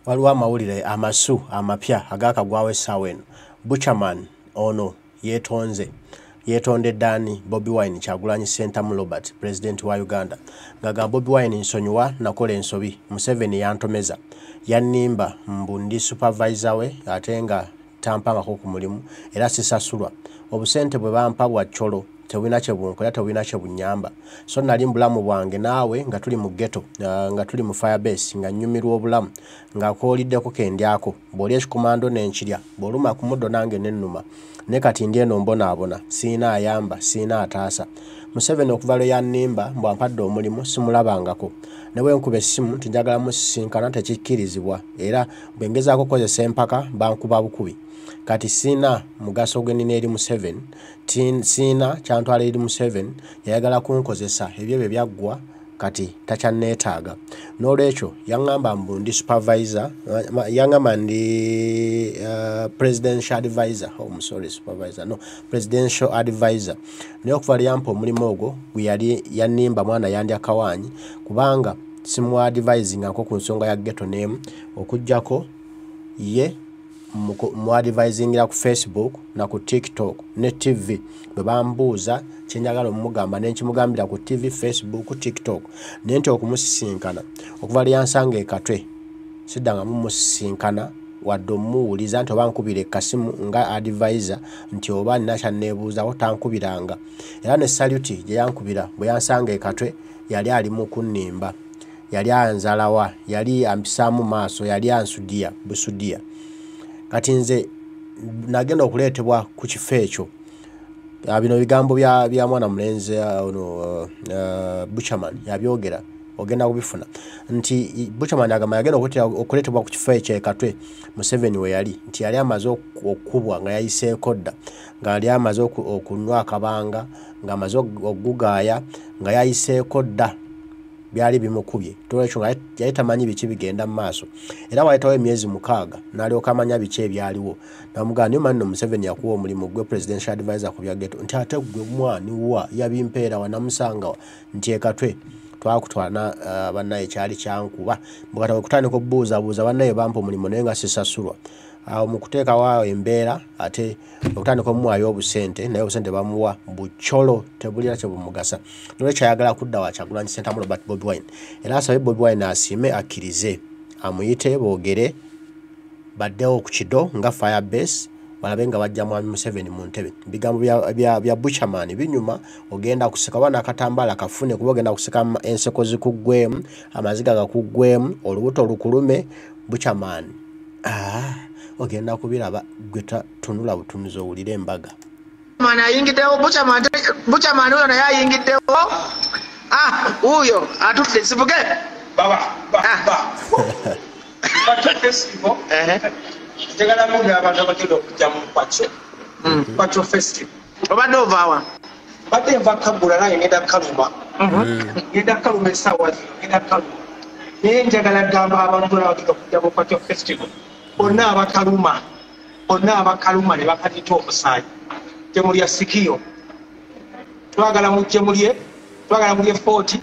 Waliwo amawulire amasu amapya agakagwawo essaawa eno. Buchaman ono yeetonze, yeetondedde ani? Bobi Wine Kyagulanyi Ssentamu Robert, pulezidenti wa Uganda, ng'agamba Bobi Wine nsonyiwa, nakola ensobi, Museveni yantomeza, yannimba mbu ndi supervisor we ate nga tampangako ku mulimu era sisasulwa. Obusente bwe bampa bwa cholo, tebulina kye bunkola, tebulina kye bunnyamba. So nali mu bulamu bwange naawe nga tuli mu ghetto, nga tuli mu fire base, nga nnyumirwa obulamu, nga kooliddeko kendyako, bw'olya ekikomando n'enkirya, bw'oluma ku muddo nange ne nnuma. Ne kati ndi eno mbonaabona, sirina ayamba, sirina ataasa. Museveni okuva lwe yannimba mbu ampadde omulimu simulabangako. Ne bwe nkuba essimu nti njagala musisinkana tekikkirizibwa, era bwe ngezaako okukozesa empaka bankuba bukubi. Kati sirina mugaso gwe nnina eri Museveni, sirina kyantwala eri Museveni, yayagala kunkozesa, ebyo bye byaggwa kati takyanneetaaga. Noolwekyo yaŋŋamba mbu ndi supervisor, yaŋŋamba ndi presidential advisor, oh, I'm sorry, supervisor, no, presidential advisor. Naye okuva lwe yampa omulimu ogwo gwe yali yannimba mwana yandya kawaanyi, kubanga simuwa advisingako ku nsonga ya ghetto n'emu, okuggyako ye mu advisingira ku Facebook na ku TikTok ne TV. Bwe bambuuza kye njagala omugamba ne nkimugambira ku TV, Facebook, TikTok. Naye nti okumusisinkana okuva lwe yansanga e Katwe siddangamu musisinkana wadde omuwuliza nti oba nkubira ekasimu nga advisor nti oba nina kyanneebuuzaako tankubiranga. Era ne saluti gye yankubira bwe yansanga e Katwe yali ali mu kunnimba, yali anzalawa, yali ampisaamu maaso, yali ansudiya busudiya. Kati nze nagenda okuleetebwa ku kifo ekyo. Bino bigambo bya mwana mulenzi ono Buchaman yabyogera, ogenda kubifuna nti Buchaman agamba yagenda okuleetebwa ku kifo ekyo e Katwe Museveni we yali, nti yali amaze okukubwa nga yayiseeko dda, nga yali amaze okunywa akabanga, ng'amaze okugugaaya, nga yayiseeko dda, byali bimukubye. Tolwekyo nga yali tamanyi biki bigenda mu maaso. Era waayitawo emyezi 6 n'alyoka amanya biki ebyaliwo. N'amugamba naye omanyi nno Museveni yakuwa omulimu gwe presidential advisor ku bya ghetto, nti ate ggwe mwani wa yabimpeera wa namusanga wa, nti e Katwe twakutwala bannaye kyali kyankuba. Bw'ata okutandika okubuuzabuuza bannaye bampa omulimu naye nga sisasulwa. Awo mu kuteekawo awo embeera ate okutandika omuwaayo obusente, naye obusente bamuwa bucolo tebulina kye bumugasa. Noolwekyo ayagala kudda wa Kyagulanyi Ssentamu Robert Bobi Wine, era asabe Bobi Wine asiime akkirize amuyite boogere baddewo ku kido nga fire base balabe nga bajja mwami Museveni mu ntebe. Ebigambo bya Buchaman binyuma, ogenda kuseka oba n'akatambaala kafune, kuba ogenda kuseka enseko zikuggwemu, amaziga gakuggwemu, olubuto lukulume. Buchaman ogenda kubiraba gwe tunula butunuzi owulire embaga. Ayingiddewo Buchaman oyo naye ayingiddewo. Wuuyo atudde sivuge. Baba, ba, ba. Pacho Festival. Njagala muga abantu abagenda okujja mu Pacho. Pacho Festival. Obadde ovaawa? Mbadde nva Kagula naye ngenda Kaluma. Ngenda Kaluma essaawa zino, ngenda Kaluma. Naye njagala gamba abantu abagenda okujja mu Pacho Festival. Bonna abakaluma, bonna abakaluma ne bakatita omusaayi. Temulya sikiyo. Twagala mujje mulye, twagala mulye 40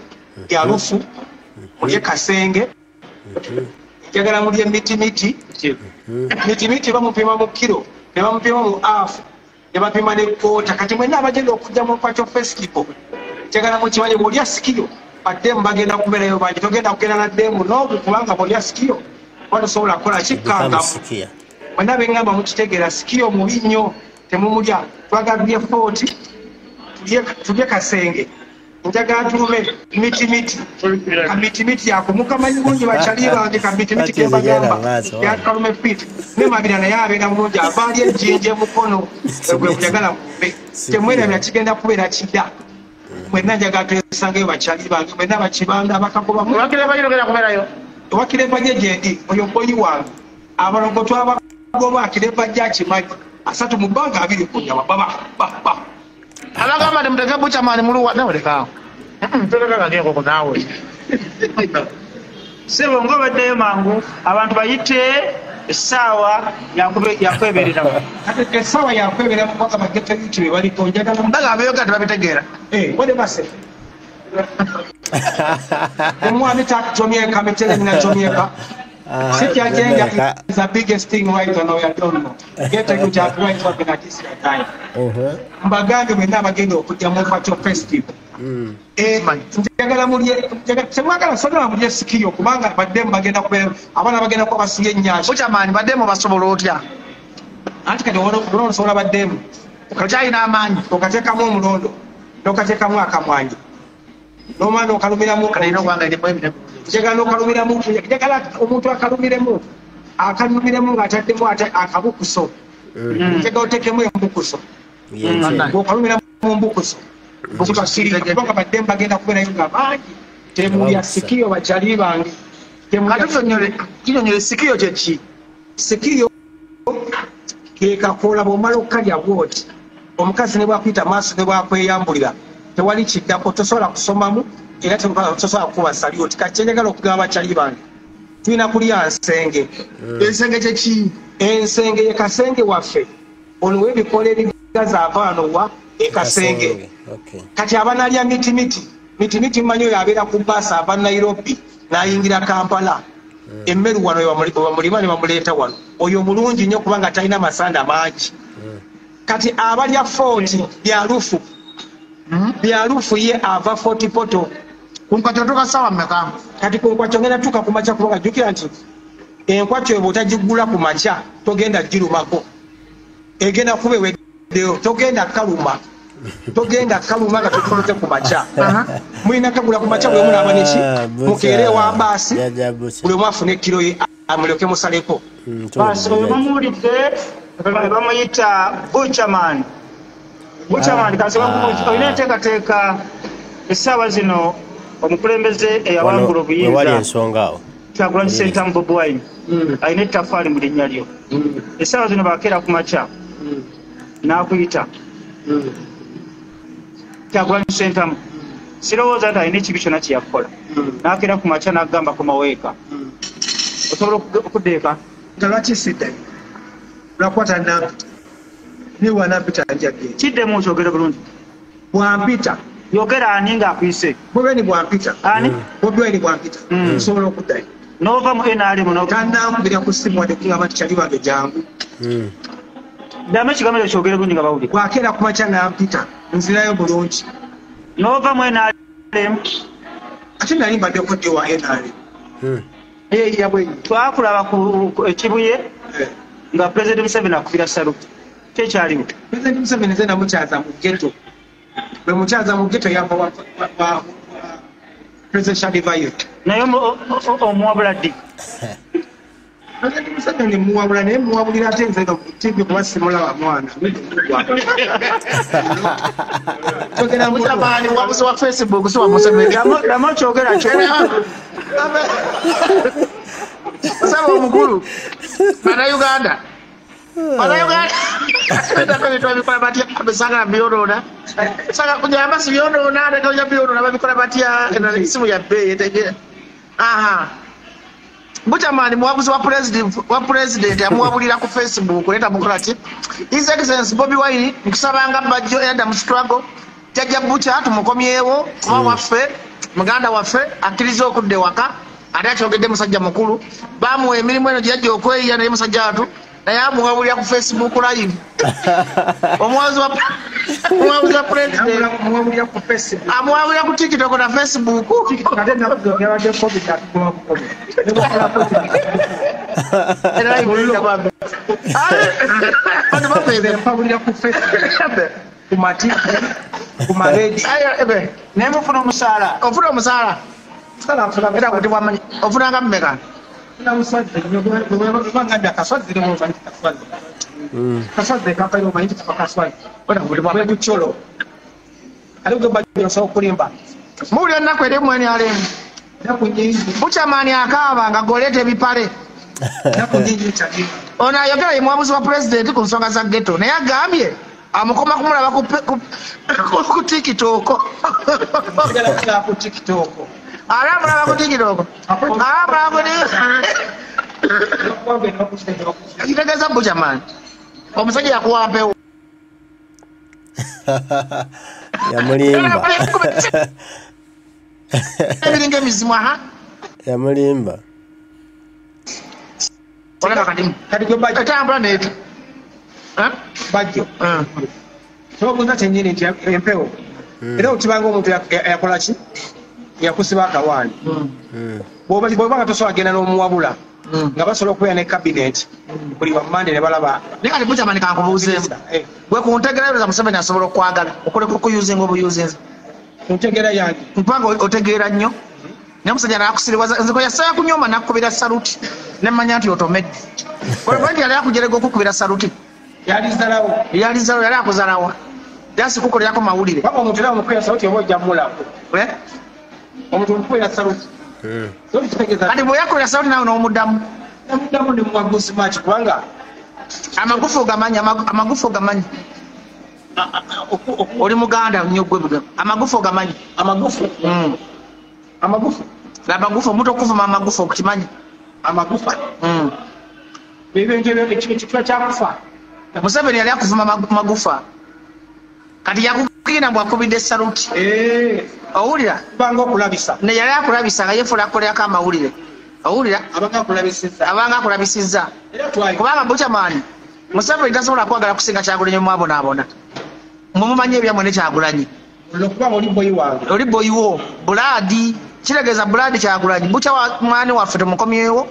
ya lufu, mulye kasenge. Njagala mulye mitimiti. Mitimiti bamupima mu kilo, ne bamupima mu half, ne bapima ne quarter. Kati mwenna abagenda okujja mu Pacho Festival, njagala mukimanye bw'olya sikiyo, baddemu bagenda kubeerayo bangi. Togenda kugenda na ddemu n'ogu kubanga bw'olya sikiyo tosobola kukola kikkangamu. Mwenna be ŋŋamba mukitegeera, sikiyo mubi nnyo, temumulya. Twagala tulye 40, tulye kasenge. Njagala tulume mitimiti. Kamitimiti ako mukamanyi bulungi bakyali bange, kamitimiti ke mbagamba yakalume fit. Ne Mabira naye abeera bulungi, ava ali ejjinja emukono gwe njagala mube. Temwerabira kigenda kubeera kidda. Mwenna njagala twesangeyo bakyali bange, mwenna bakibanda abakagobamu. Wakireba kubeerayo. Wakireba gye gyendi, oyo boyi wange. Abalongo twabagoba, akireba gye akimanyi. 3 mu bbanga 2 ku nnyama, baba, ba, ba. Abagamba nti muteke Buchaman muluwa, nawe lekaawo. Toleka nga enkoko naawe. Ssebo ng'obaddeyo mangu, abantu bayite essaawa yakwebereramu. Kati essaawa yakwebereramu kubanga baghetto youth be baliko, njagala Mbaga abeeyogera tebabitegeera. Whatever say. Omwami takutomyeka, mitere minatomyeka. City agenda is the biggest thing right now. I don't know. Get a good job right up in a time. Mbagambe mwenna bagenda okujja mu Nkwacho Festival. Njagala mulye, temwagala sodola mulye sikiyo kubanga baddemu bagenda kubeera abaana bagenda kuba basiye ennyanja. Buchaman baddemu basobola otya? Anti kati osobola baddemu. Okyalina amaanyi. Okateekamu omulondo, n'okateekamu akamwanyi. N'omwana okalumiramu. Njagala n'okalumiramu, njagala omuntu akalumiremu, akalumiremu ng'ataddemu akabukuso. Njagala oteekemu embukuso. Ng'okalumira mu mbukuso. Kubanga baddemu bagenda kubeerayo nga bangi. Temulya sikiyo bakyali bange. Kinyonyole sikiyo kye ki? Sikiyo ke kakoola bw'omala okukalya bw'oti. Omukazi ne bw'akuyita maaso ne bw'akweyambulira tewali kiddako, tosobola kusomamu era tosobola kukuba saluti. Kati kye njagala okugamba bakyali bange, tulina kulya nsenge. Ensenge kye ki? Ensenge ye kasenge waffe. Ono w'ebikoola ebigazi ava wano wa ekasenge. Kati abanalya mitimiti, mitimiti mmanyi oyo abeera ku bbaasi ava Nairobi n'ayingira Kampala. Emmeru wano bamulima ne bamuleeta wano. Oyo mulungi nnyo kubanga talina masanda mangi. Kati abalya 40 byalufu. Byalufu ye ava 40 poto. Ku Nkwacho otuuka ssaawa mmeka? Kati ku Nkwacho ngenda tuuka ku makya kubanga jjukira nti enkwakyo bw'otagigula ku makya togenda girumako. Egenda kuba eweddeyo, togenda kaluma. Togenda kaluma nga totunuze ku makya. Mulina kagula ku makya buli omu n'aba neki? Mukeere ewa baasi, buli omu afune ekkiro ye amulyoke musaleko. Baasi oyo bamuwulidde bamuyita Buchaman. Buchaman kaseba olina enteekateeka essaawa zino omukulembeze eyawangula obuyinza Kyagulanyi Ssentamu Bobi Wine alina ettaffaali mu linnya lyo. Essaawa zino bakeera ku makya n'akuyita Kyagulanyi Ssentamu. Sirowooza nti alina ekibi kyonna kye yakukola. N'akeera ku makya n'agamba komawo eka. Osobola okudda eka? Nga lwaki siddayo? Lwakuba tannampita. Naye bw'anampita nja kugenda. Kiddemu kyogere bulungi. Bw'ampita. Yogera ani ng'akuyise? Bobi Wine bw'ampita. Ani? Bobi Wine bw'ampita. Nsobola okuddayo. N'ova mu NRM Tannankubira ku ssimu wadde kugamba nti kyali wange jangu. Ddamu ekigambo ekyo kyogere bulungi nga bawulira. Bw'akeera ku makya n'ampita, nzirayo bulungi. N'ova mu NRM. Ate nali mbaddeko ddi wa NRM? Twakulaba ku Ekibuye nga President Museveni akubira saluti. Ki ekyaliwo? President Museveni nze namukyaza mu ghetto. Bwe mukyaza mu ghetto yava wa President Shadivayo. Naye omuwabula ddi? President Museveni muwabula naye muwabulira ate nze ku TV kuba simulaba mwana. Buchaman wabuzi wa Facebook si wa Museveni. Ddamu kyogera kyo. Saba omukulu Bannayuganda. Bannayuganda babikola batya? Saagala byonoona. Saagala kujamba si byonoona, ate tojja byonoona babikola batya? Eno essimu ya bbeeyi etegeera. Aha. Buchaman muwabuzi wa president amuwabulira ku Facebook naye tamukola ki? His Excellency Bobi Wine nkusabanga Bajjo eyadda mu struggle Jjajja Bucha tumukomyewo kuba waffe muganda waffe akkiriza okudda ewaka ate akyogedde musajja mukulu bamuwa emirimu eno gye yajja okweyiya naye musajja watu naye amuwabulira ku Facebook live. Omuwabuzi wa president amuwabulira ku Facebook, amuwabulira ku TikTok na Facebook. Ate ennaku zino byabadde COVID atugoba bukomi. Mpabulira ku Facebook, ku mativi, ku maredi. Naye mufuna omusaala? Ofuna omusaala? Era kuti bwamanyi ofunanga mmeka? Muwulira ennaku eri mu NRM. Buchaman akaaba nga g'oleeta ebipale. Ono ayogera ye muwabuzi wa pulezidenti ku nsonga za ghetto naye agambye amukoma kumulaba ku TikTok. Alamulaba ku TikTok. Alamulaba ku Kitegeeza Buchaman omusajja yakuwa mpewo. Yamulimba. Ebiringa emizimu aha. Yamulimba. Olaba kati Kati gwe Bajjo. Etambula neetu. Bajjo. Kyobuuza kyennyini nti empewo. Era okibanga omuntu yakola ki? Yakusiba akawaani. Bw'oba nga tosobola genda n'omuwabula, nga basobola okubeera ne cabinet buli wa Monday ne balaba. Naye kati Buchaman kankubuuzeemu. Gwe ku ntegeera yo Museveni asobola okwagala okuleka okuyuzinga obuyuzinzi? Ku ntegeera yange. Kubanga otegeera nnyo. Naye omusajja n'akusiriwaza, nze gwe yasaba kunyooma n'akukubira saluti ne mmanya nti otomedde. Olwo yali akujerega okukubira saluti. Yalizalawo. Yalizalawo, yali akuzalawa. Jasi kukolerako mawulire. Waba omuntu era omukubira saluti oba ojja mmulako. Omuntu omukubira saluti. Kati bwe yakubira saluti naawe n'omuddamu. Namuddamu ne muwa goose match kubanga amagufu ogamanyi, amagufu ogamanyi. Oli Muganda nnyo gwe buga. Amagufu ogamanyi. Amagufu? Amagufu? Amagufu, omuntu okuvuma amagufu okukimanyi. Amagufa? Ebintu ebyo ekitwa kyakufa. Museveni yali akuvuma magufa. Kati yakugenda mbu akubidde saluti. Owulira? Kubanga okulabisa. Ne yali akulabisa nga yeefuula akolerako amawulire. Owulira? Abanga akulabisizza. Abanga akulabisizza. Era twayi. Kubanga Buchaman, Museveni tasobola kwagala kusinga Kyagulanyi mwabonaabona. Mwe mumanyi ebyammwe ne Kyagulanyi. Olw'okuba oli boyi wange. Oli boyi wo. Bulaadi. Kitegeeza Bulaadi Kyagulanyi. Bukya wa mwani waffe tumukomyewo.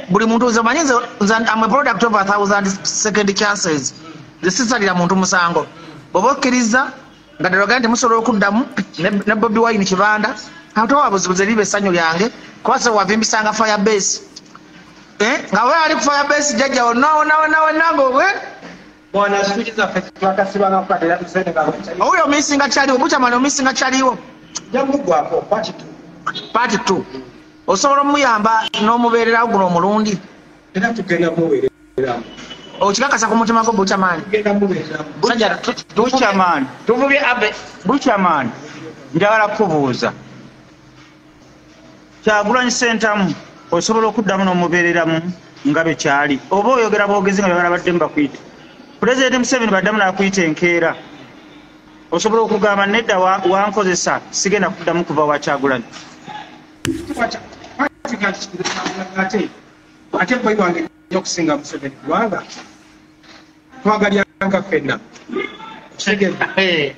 Buli muntu nze omanyi nze I'm a product of 1,000 second chances. Nze sisalira muntu musango. Bw'oba okkiriza nga ddala ogambye nti musobola okuddamu ne Bobi Wine Kibanda, ate owa buzibu ze liba essanyu lyange, kuba se wavimbisanga fire base. Nga we ali ku fire base jjajja wonna wonna wonna wonna ng'obwe. Bwana switch zaffe twakasibanga kukwata era tusende nga bwe. Owulira omisinga kyaliwo, Buchaman omisinga kyaliwo. Nja muggwako, part 2. Part 2. Osobola omuyamba n'omubeererawo guno omulundi? Era tugenda mubeereramu. Okikakasa ku mutima gwo Buchaman? Tugenda mubeereramu. Musajja, Buchaman. Tuvubye Abe. Buchaman, njagala kukubuuza. Kyagulanyi Ssentamu osobola okuddamu n'omubeereramu nga bwe kyali, oba oyogera bwogezi nga byebala baddemu bakuyita? Pulezidenti Museveni baddamu n'akuyita enkeera, osobola okugamba nedda wankozesa sigenda kuddamu kuva wa Kyagulanyi? Ate boyi wange nnyo okusinga Museveni kubanga twagalyanga ffenna.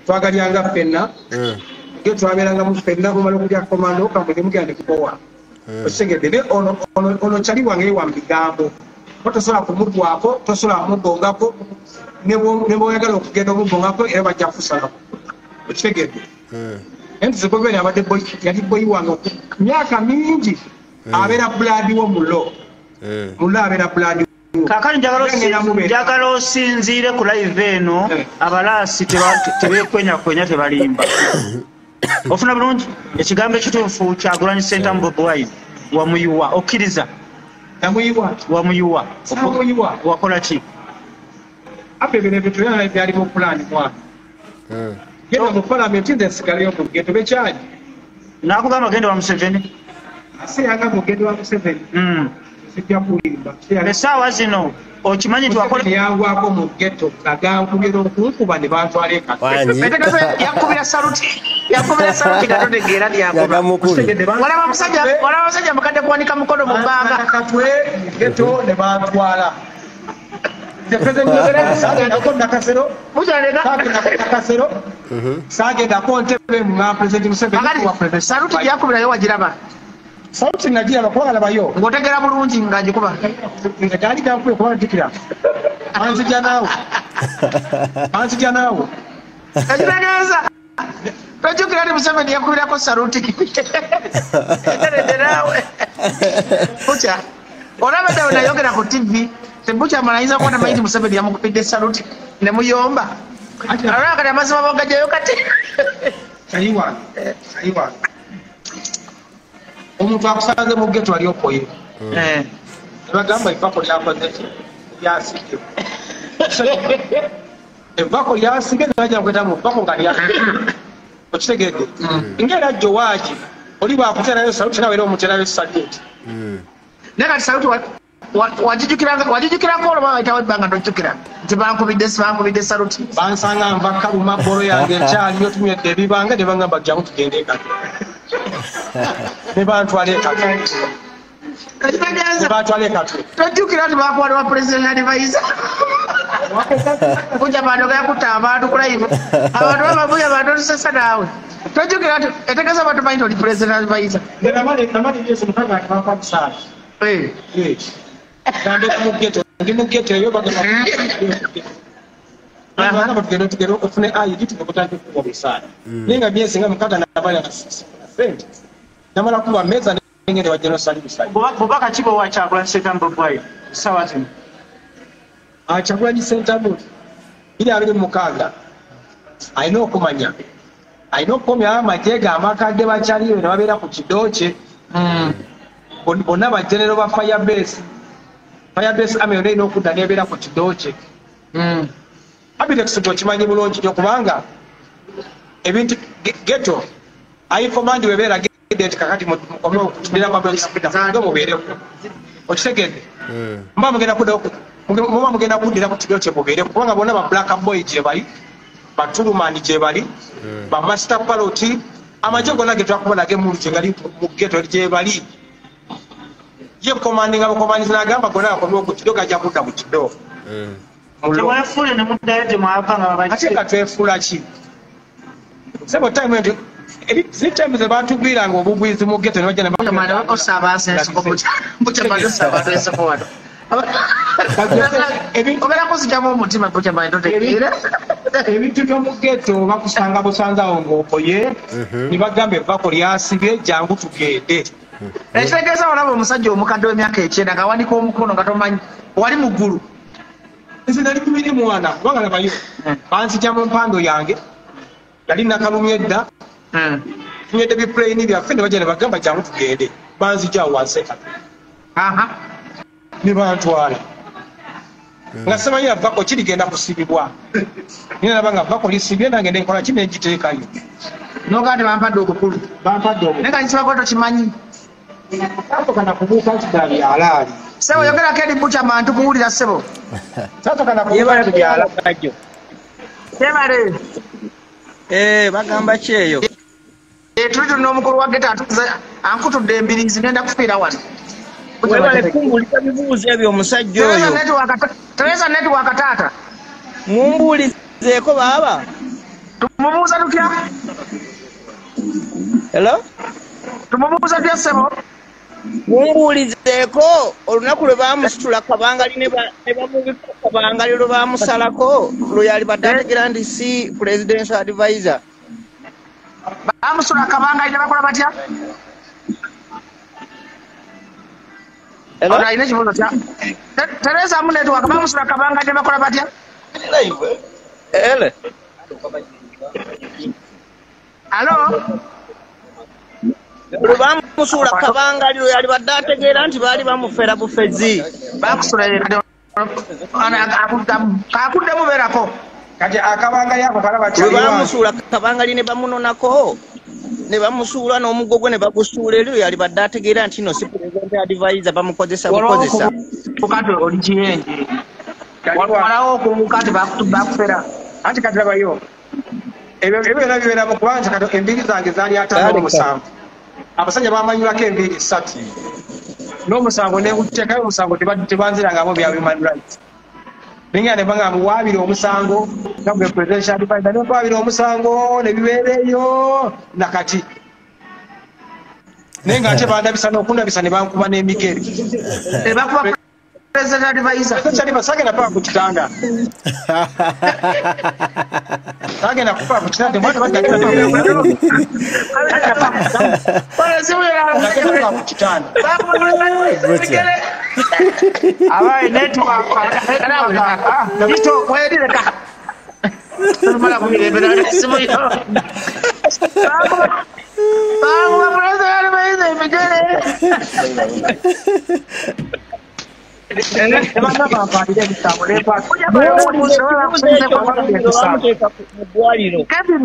Twagalyanga ffenna. Nge twabeeranga mu ffenna bumala okulya komando kamwe ne mugenda ne kubowa. Okitegedde? Naye ono kyali wange ye wa mu bigambo. Ko tosobola kumugwako, tosobola kumubongako, ne bw'oyagala okugenda omubongako era bajja kukusalako. Okitegedde? Naye nti Bobi Wine abadde boyi, yali boyi wange myaka mingi, abeera blood wo mulo. Mulo abeera blood wo. Kaakati njagala osinziire ku live eno, abalaasi tebeekwenyakwenya tebalimba. Ofuna bulungi ekigambo ekituufu Kyagulanyi Ssentamu Bobi Wine wamuyiwa, okkiriza? Namuyiwa. Wamuyiwa. Samuyiwa. Wakola ki? Ape bino ebintu byonna byali mu pulaani mwana. Genda mu palamenti nze nsigaleyo mu ghetto bekyali. N'akugamba genda wa Museveni? Ase yagamba ogenda wa Museveni. Sijja kulimba. Essaawa zino okimanyi nti wakola Museveni yangwako mu ghetto agankubira okunkuba ne bantwala e Katwe. Wangi. Yakubira saluti. Yakubira saluti nga totegeera lyakuba. Yagamukubye. Walaba musajja mukadde kuwanika mukono mu bbanga. Katwe mu ghetto ne bantwala. The president sagendako Nakasero. Sagendako Nakasero. Sagendako Ntebe nga President Museveni wa President. Saluti gyakubirayo wagiraba. Saluti nagiraba kubanga labayo. Ng'otegeera bulungi nga ngikuba. Nga gyali gankubye kuba njukira. Anzija naawe. Anzija naawe. Ekitegeeza tojjukira nti Museveni yakubirako saluti. Eteredde naawe. Bukya. Olaba ddawe nayogera ku TV. Buchaman ayinza kuba tamanyi nti Museveni yamukubidde saluti ne muyomba. Olaba kati amazima bogajjayo kati. Sayi wange, sayi wange. Omuntu akusanze mu ghetto ali okoye. Ne bagamba ebbako lyakoze ki? Lyasibye. Ebbako lyasibye ne bajja kweta mu bbako nga lyasibye. Okitegedde? Ng'era Jowaagi, oli bw'akuterayo saluti nawe era omuterayo saluti. Naye kati saluti wagijjukirako olwo bayitawo ebbanga tojjukira nti bankubidde saluti. Bansanga nva Kaluma bbolo yange ekyaliyo tunywedde ebibanga ne bangamba jjangu tugende e Katwe. Ne bantwala e Katwe. Ekitegeeza Batwala ekatwe. Tojjukira nti bakuwa wa president advisor. Buja bantu gakutta abantu ku live. Abantu bababuya abantu tusesa naawe. Tojjukira nti etegeeza abantu manyi oli president advisor. Nze namala emyezi 6 nga tebampa musaala. Eh. Nga mbeera mu ghetto, ndi mu ghetto eyo bagamba bagamba tugende tugende ofune ID tugekutandika okuwa omusaala. Naye nga myezi nga 6 nabala nga sente. Namala kuba mmeeza nengende wa General Salim Saleh. Bubaka ki bwe Kyagulanyi Ssentamu Bobi Wine essaawa zino? Kyagulanyi Ssentamu 2026 alina okumanya, alina okukomyawo amagye ge amakadde bakyaliyo ne babeera ku kido kye. Bonna bagenero ba Firebase. Firebase Army yonna erina okudda n'ebeera ku kido kye. Abitex okimanyi bulungi nnyo kubanga ebintu ghetto ayi command webeera gede kakati mukomye okutundira mabwe mubeereko. Okitegedde? Muba mugenda kudda muba mugenda kuddira ku kido kye mubeereko kubanga bonna ba Black Boy gye bali, ba Tulumani gye bali, ba Master Pilot, amagye gonna ge twakuba nage mu gye gali mu ghetto gye bali. Ye commanding abakomandizi n'agamba gonna akomye ku kido gajja kudda ku kido. Teweefuule ne muddayo gye mwava nga babakise. Ate nga twefuula ki? Sebo time nti zi time ze baatugwiranga obugwizi mu ghetto ne bajja ne ebintu by'omu ghetto bakusanga busanze awo ng'okoye ne bagamba evvako lyasibye jangu tugende. Ekitegeeza olaba omusajja omukadde w'emyaka 90 ng'awanika omukono nga tomanyi wali mu ggulu. Nze nali 14 kubanga labayo banzija mu mpando yange yali nakalumye edda tunywedde biplane byaffe ne bajja ne bagamba jangu tugende banzija awo wansi ekatwe. Ne bantwala nga simanyi avako kirigenda kusibibwa. Naye nalaba nga avako lisibye nange ne nkola ki ne ngiteekayo. N'ogamba nti bampadde obukulu. Bampadde obukulu. Naye nga nkibako tokimanyi. Sasooka na kubuuka nti ddala byalaali. Ssebo yogerako eri Buchaman tukuwulira ssebo. Sasooka na kubuuka nti byalaali. Sebale. Bagamba ki eyo? Tuli tulina omukulu wa ghetto atukuza ankutudde embiriizi ngenda kufiira wano. Webale kumbuulira bibuuzo ebyo omusajja oyo. Tereza network taata. Mumbuulizeeko baaba. Tumubuuza tutya? Hello? Tumubuuza tutya ssebo? Mumbuulizeeko olunaku lwe baamusitula kabangali ne bamubika kabangali lwe baamusalako lwe yali badde ategeera nti si presidential advisor. Baamusitula kabangali ne bakola batya? Hello? Alina ekibuuzo kya Tereza mu network baamusitula kabangali ne bakola batya? Ele. Alo? Lwe bamusuula kabangali lwe yali badde ategeera nti baali bamufera bufezi. Bakusula kakuddemu beerako. Kati akabangali ako kalaba Lwe bamusuula kabangali ne bamunonako ne bamusuula n'omugo gwe ne bagusuula eri lwe yali badde ategeera nti no si president advisor bamukozesa bukozesa. Kati oli kiyenje. Walawo okubuuka nti bakufera. Anti kati labayo. Ebyo byonna bibeera mu kubanga kati embiiri zange zaali 57. Abasajja bamanyulako embiiri 3. N'omusango ne nguteekayo omusango tebanzirangamu bya human rights. Ninga ne bangamba waabira omusango nga gwe presidential advisor ne nkwabira omusango ne bibeereyo nakati. Naye ng'ate bandabisa n'okundabisa ne bankuba n'emigere. Ne bakuba president advisor. Presidential advisor sagenda paka ku kitanda. Sagenda kupa ku kitanda mwana bagenda ku kitanda. Abaye network ito kwerireka. Tumala kubirebera simu yo. Bakuba president advisor emigere. Kevin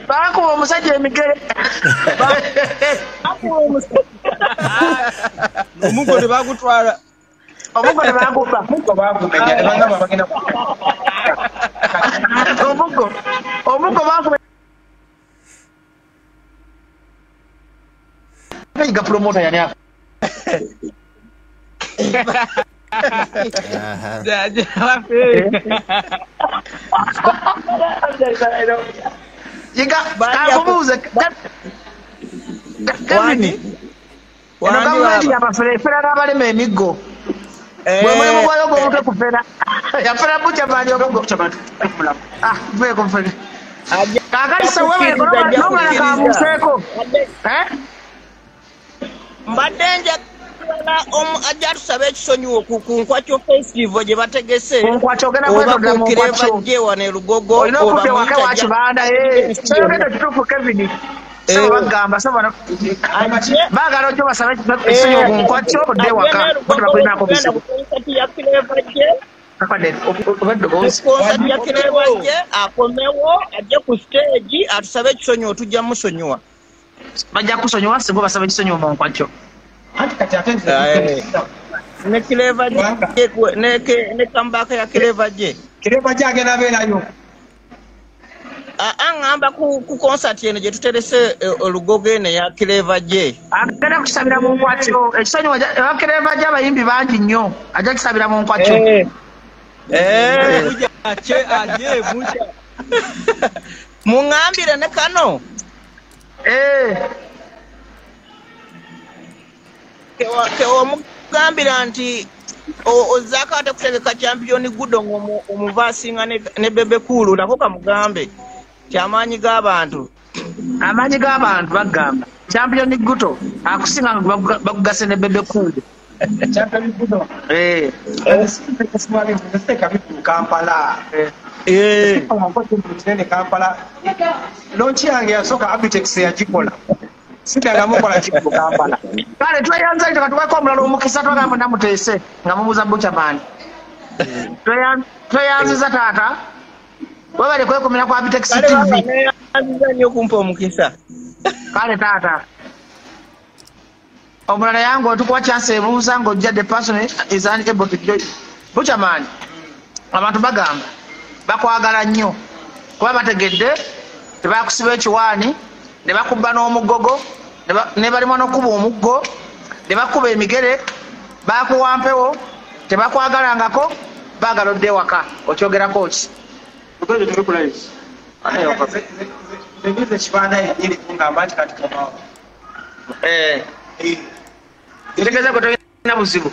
bakuba omusajja emigere. Omugo tebagutwala. Omugo tebaguba. Omugo bagumenya ne bagamba bagenda omugo. Omugo bakuba. Yiga promoter yani Yiga kakubuuze Kevin. Eno gavumenti yabafere efera n'abalema emiggo. Bwe mulimu gwayo gw'omutwe kufera. Yafera Buchaman ogo. Ah, veeko nfere. Kaakati se wewe n'omulala kabuuseeko. Eh? Mbadde njagala ajja tusaba ekisonyiwo ku Nkwakyo Festival gye bategese. Ku Nkwakyo ogenda kwetondera mu Nkwakyo. Gye wano e Lugogo. Olina okudda ewaka wa Kibanda. Ky'oyogedde kituufu Kevin. Sebo bagamba sebo baagala ojje basabe ekisonyiwo ku Nkwakyo odde ewaka. Bo tebakulinaako buzibu. Konsati ya Clever J akomewo ajje ku stage atusabe ekisonyiwo tujja musonyiwa. Bajja kusonyiwa singa basaba ekisonyiwo mu Nkwakyo. Anti kati ate nze ne Clever J ne comeback ya Clever J. Clever J agenda abeerayo. Aŋŋamba ku concert eno gye tuterese Olugogo eno eya Clever J. Agenda kusabira mu Nkwakyo. Ekisonyiwo ewa Clever J abayimbi bangi nnyo. Ajja kusabira mu Nkwakyo. Muŋŋambire ne kano. Kewamugambira nti ozzaako ate kutegeka Champion Gudo ng'omuvaasinga ne Bebe Cool nako kamugambe kyamaanyi g'abantu. Amaanyi g'abantu bagamba Champion Gudo akusinga nga bakugase ne Bebe Cool. Champion Gudo. Kampala. Kampala. Launch yange yasooka Abitex yagikola. Siddangamu kukola kikulu Kampala. Kale tweyanza ito katuweko omulala omukisa twagamba namuteese nga mubuuza Buchaman. Tweyanziza taata. Webale kwekumira ku Abitex TV. Neyanziza nnyo okumpa omukisa. Kale taata. Omulala yange otukuwa chance ebuuza ng'ojja the person is unable to join. Buchaman, abantu bagamba bakwagala nnyo kuba bategedde tebakusiba ekiwaani ne bakubba n'omugogo ne balimwa n'okuba omuggo ne bakuba emigere bakuwa mpewo tebakwagalangako baagala odde ewaka. Okyogerako ki? Kitegeeza gwe tolina buzibu.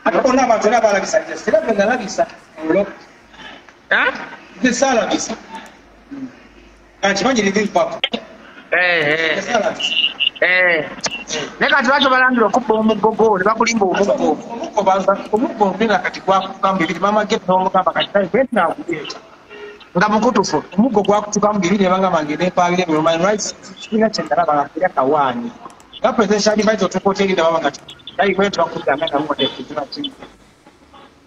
Ate bonna abantu era balabisa era bwe nalabisa mulo. Nze saalabisa. Kankimanyi living pop. Naye kati lwaki obalangira okubba omuggo ne bakulimba omuggo? Omuggo mpina kati gwakutukamu bibiri maama ge n'omugamba kati kale bwe naaguleeta. Nga mukutufu. Omuggo gwakutukamu bibiri ne bangamba ngende mpaabire human rights kibiina kye nalaba nga era kawaani. Nga presidential advisor otuuka oterinda baba nga kali bwe tubakudda nga namuwadde kuziba ki.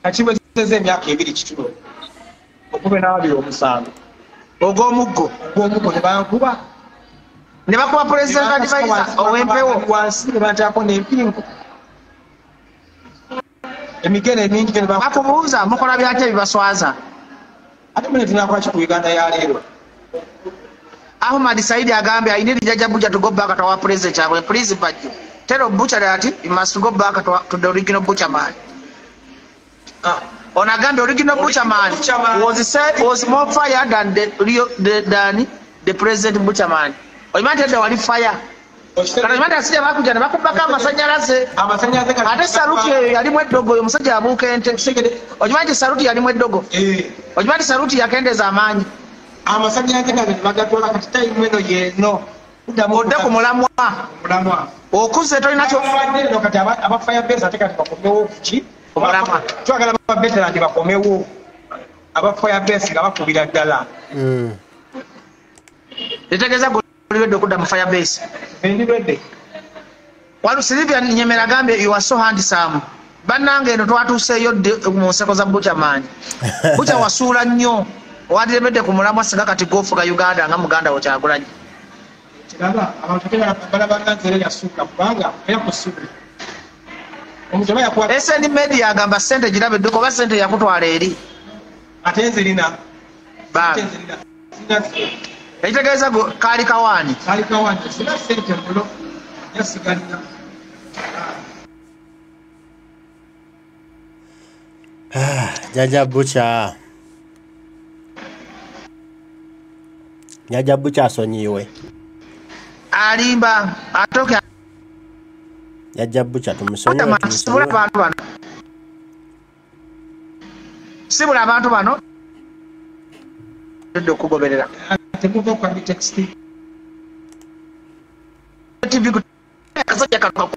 Kakiwezezza emyaka 2 kitulo. Okuva n'abiri omusango. Ogw'omuggo. Ogw'omuggo ne bankuba. Ne bakuba president advisor ow'empewo. Wansi ne bantaako n'empingu. Emigere emingi ne bakubuuza mukola byaki ebibaswaza. Ate mune tunakola ki ku Uganda ya leero? Ahmad Saidi agambye I need Jjajja Bucha to go back to our president Kyagulanyi. Please Bajjo. Tell Bucha that he must go back to the original Butcher man. On agambye original Butcher man was more fire than the president Butcher man. Okimanyi nti edda wali fire. Kati okimanyi abasajja bakujja ne bakubbako amasannyalaze. Ate saluti eyo yalimu eddogo, oyo omusajja abuuka ente. Okimanyi nti saluti yalimu eddogo. Okimanyi nti saluti yakendeeza amaanyi. Amasannyalaze gange ne bagatwala kati tayimu eno yeeno. Odde ku mulamwa. Okuze tolina kyo. Kati aba fire base ate kati bakomewo ki? Omulamwa. Twagala ba veteran bakomewo. Aba fire base nga bakubira ddala. Ntegeeza gwe okudda mu fire base. Ndi ready. Walu Sylvia Nyemera agambye you are so handsome. Bannange eno twatuuseeyo mu nseko za Butcher man. Butcher wasuula nnyo. Wandiremedde ku mulamwa singa kati gw'ofuga Uganda nga muganda wo Kyagulanyi. Kiraba abantu balaba nga nze yasuula kubanga era kusuula. Omuntu aba yakuwa SN Media agamba ssente girabe dduka oba ssente yakutwala eri. Ate nze lina. Ssente nzirina. Ekitegeeza kaali kawaani. Kaali kawaani. Sina ssente mulo. Yasigalira. Jajja Butcher. Jajja Butcher asonyiwe. Alimba atoke. Jajja Butcher tumusonyiwe. Sibula abantu bano. Sibula abantu bano. Ndo kugoberera. Temuva kwa text. TV kasajja kano.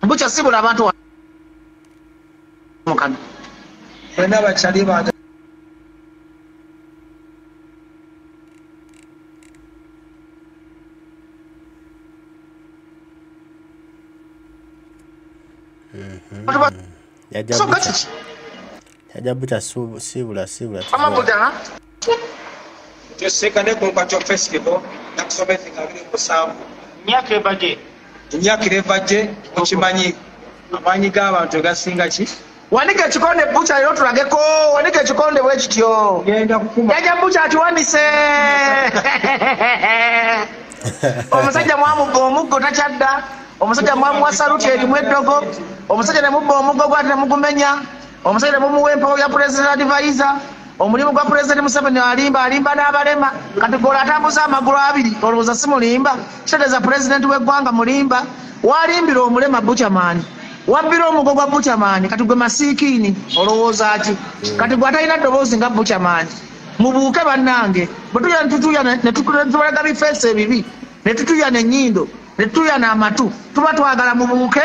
Butcher sibula abantu mukano. Bena bakyali bange. Jajja Butcher sibula sibula. Ama Tusekane ku Nkwakyo Festival nakusomesa nga 27. Myaka ebaje. Emyaka ebaje mukimanyi amaanyi g'abantu gasinga ki? Wanika ekikonde Butcher leero tulageko, wanika ekikonde bwe kityo. Ngenda kukuma. Jajja Butcher atuwanise. Omusajja mwamugga omuggo takyadda. Omusajja mwamuwa saluti erimu eddogo. Omusajja ne mubba omuggo gw'ate ne mugumenya. Omusajja ne mumuwa empewo ya president advisor. Omulimu gwa President Museveni alimba alimba n'abalema. Kati gola atambuza amagulu abiri olowooza si mulimba. Kitegeeza president w'eggwanga mulimba. Walimbira omulema Butcherman. Wabbira omugo gwa Butcherman. Kati gwe masiikiini olowooza ki? Kati gwe atalina ddoboozi nga Butcherman. Mubuuke bannange. Bwe tuya ne tutuya ne tubalaga bifeesi ebibi, ne tutuya n'ennyindo, ne tutuya n'amatu, tuba twagala mubuuke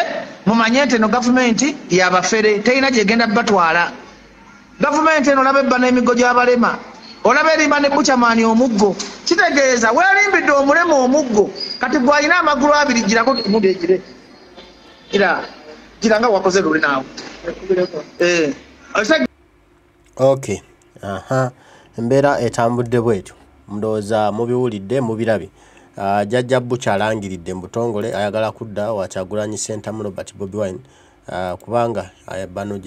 mumanye nti eno gavumenti y'abafere terina gy'egenda batwala. Gavumenti eno olaba ebba n'emigo gy'abalema, olaba erimba ne Butcherman omuggo. Kitegeeza weerimbidde omulema omuggo. Kati gwe alina amagulu abiri girako mudde egire. Gira gira nga wakoze luli naawe. Okay. Aha. Embeera etambudde bwetyo. Ndowooza mubiwulidde mubirabye. Jajja Butcher alangiridde mu butongole ayagala kudda wa Kyagulanyi Ssentamu Robert Bobi Wine kubanga bano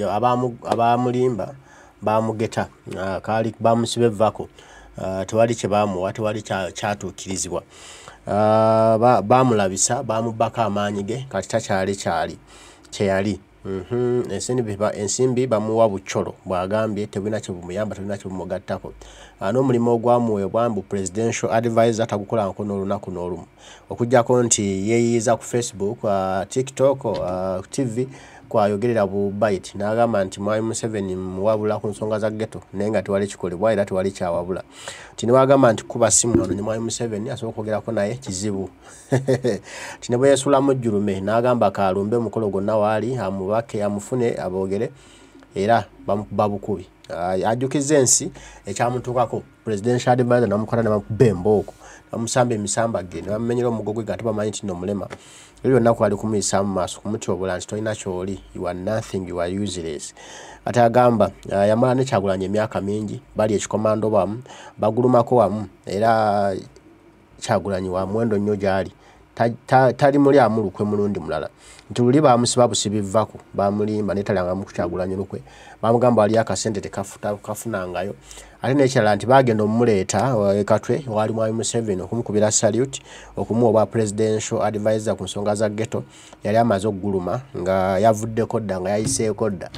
abamulimba bamugeta kaali bamusiba evvako tewali kye bamuwa tewali kyatuukirizibwa. Bamulabisa bamubbako amaanyi ge kati takyali kyali kyeyali. Ensimbi bamuwa bucolo bw'agambye tebulina kye bumuyamba tebulina kye bumugattako. N'omulimu ogwamuweebwa mbu presidential advisor tagukolangako n'olunaku n'olumu okuggyako nti yeeyiiza ku Facebook, TikTok, TV kwayogerera bu bite n'agamba nti Mwami Museveni muwabula ku nsonga za ghetto naye nga tewali kikolebwa era tewali kyawabula. Nti ne wagamba nti kuba simu wano ne Mwami Museveni asobola okwogerako naye kizibu. Nti ne bwe yeesulamu jjulume n'agamba kaalumbe omukolo gwonna waali amubake amufune aboogere era bamukuba bukubi. Ajjukizza ensi ekyamutuukako presidential advisor n'amukwata ne bamukuba embooko bamusamba emisambagge ne bamumenyera omugo gwe nga tebamanyi nti nno mulema. Ebyo byonna kwali kumuyisa mu maaso kumutyobola nti tolina ky'oli, you are nothing, you are useless. Ate agamba yamala ne Kyagulanyi emyaka mingi bali ekikomando wamu bagulumako wamu era Kyagulanyi wa muwendo nnyo gy'ali tali muli amulukwe mulundi mulala. Nti luli bamusiba busibi vvako bamulimba ne talyangamu ku Kyagulanyi lukwe bamugamba wali akasente tekafunangayo. Ate n'ekirala nti baagenda omumuleeta Katwe waali Mwami Museveni okumukubira salute okumuwa obwa presidential advisor ku nsonga za ghetto yali amaze okuguluma nga yavuddeko dda nga yayiseeko dda.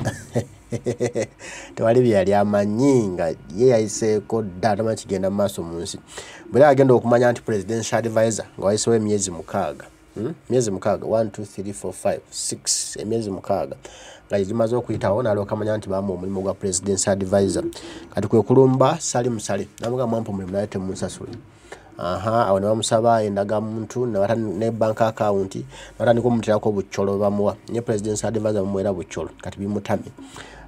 Tewali bye yali amanyi nga ye yayiseeko dda tamanyi kigenda mu maaso mu nsi. Bwe agenda okumanya nti presidential advisor nga wayiseewo emyezi mukaaga. Myezi mukaaga 1 2 3 4 5 6 emyezi mukaaga nga gimaze okuyitawo n'alyoka amanya nti bamuwa omulimu gwa presidential advisor. Kati kwe kulumba Salim Saleh n'amugamba mwampa omulimu naye temunsasula. Aha, awo ne bamusaba endagamuntu ne bank account batandika omuteerako obucolo bamuwa ne presidential advisor bamuweera bucolo kati bimutamye.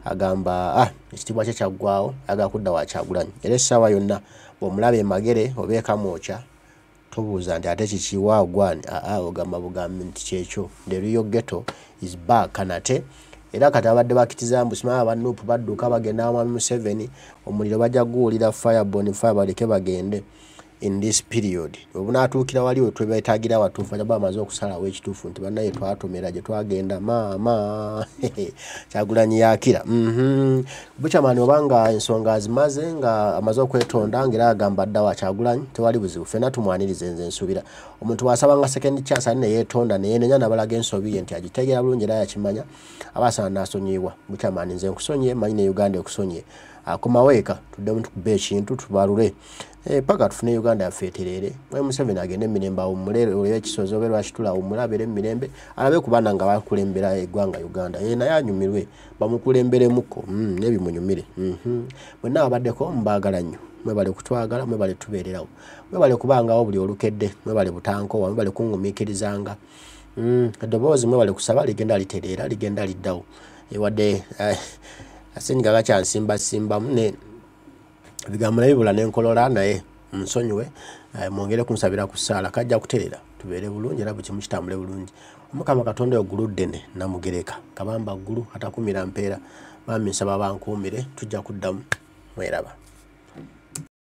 Agamba ekitiibwa kye kyaggwawo ayagala kudda wa Kyagulanyi era essaawa yonna bw'omulaba e Magere oba e Kamwokya tobuuza nti ate kiki waagwani ogamba bugambi nti kyekyo the real ghetto is back nate Era kati abadde bakitiza mbu simanyi aba NUP badduka bagenda Mwami Museveni, omuliro bajja guwulira firebone fire, baleke bagende in this period. Obunaatuukira wali we twebetaagira awatuufu, bajja bamaze okusalawo ekituufu nti bannaye twatomera gye twagenda maama Kyagulanyi yakira. Buchaman obanga ensonga azimaze nga amaze okwetonda ng'era agamba dda wa Kyagulanyi tewali buzibu, ffenna tumwanirize. Nze nsuubira omuntu bw'asabanga second chance ali ne yeetonda ne yeenenya n'abalaga ensobi ye nti agitegeera bulungi era yakimanya, aba asaana n'asonyiyibwa. Buchaman nze nkusonyiye, manyi ne Uganda ekusonyiye. Akomawo eka tuddemu tukube ekintu tubalule paka tufune Uganda yaffe etereere. Mwami Museveni agende emirembe awummule, olw'ekisozi oba lwakitula awummule abeere emirembe, alabe ku baana nga bakulembera eggwanga Uganda, naye anyumirwe bamukulemberemuko n'ebimunyumire. Mwenna abaddeko mbaagala nnyo, mwebale kutwagala, mwebale tubeererawo, mwebale kubangawo buli olukedde, mwebale butankowa, mwebale kuŋŋumiikirizanga. Eddoboozi mwebale kusaba ligenda litereera, ligenda liddawo, wadde asenyiga gakyansimbasimbamu ne ebigambo nabibula n'enkolola, naye nsonyiwe, mwongere kunsabira ku ssaala, kajja kuterera tubeere bulungi era buli kimu kitambule bulungi. Omukama Katonda oggulu ddene namugereka kabamba ggulu atakumira mpeera, bambi nsaba bankuumire, tujja kuddamu mweraba.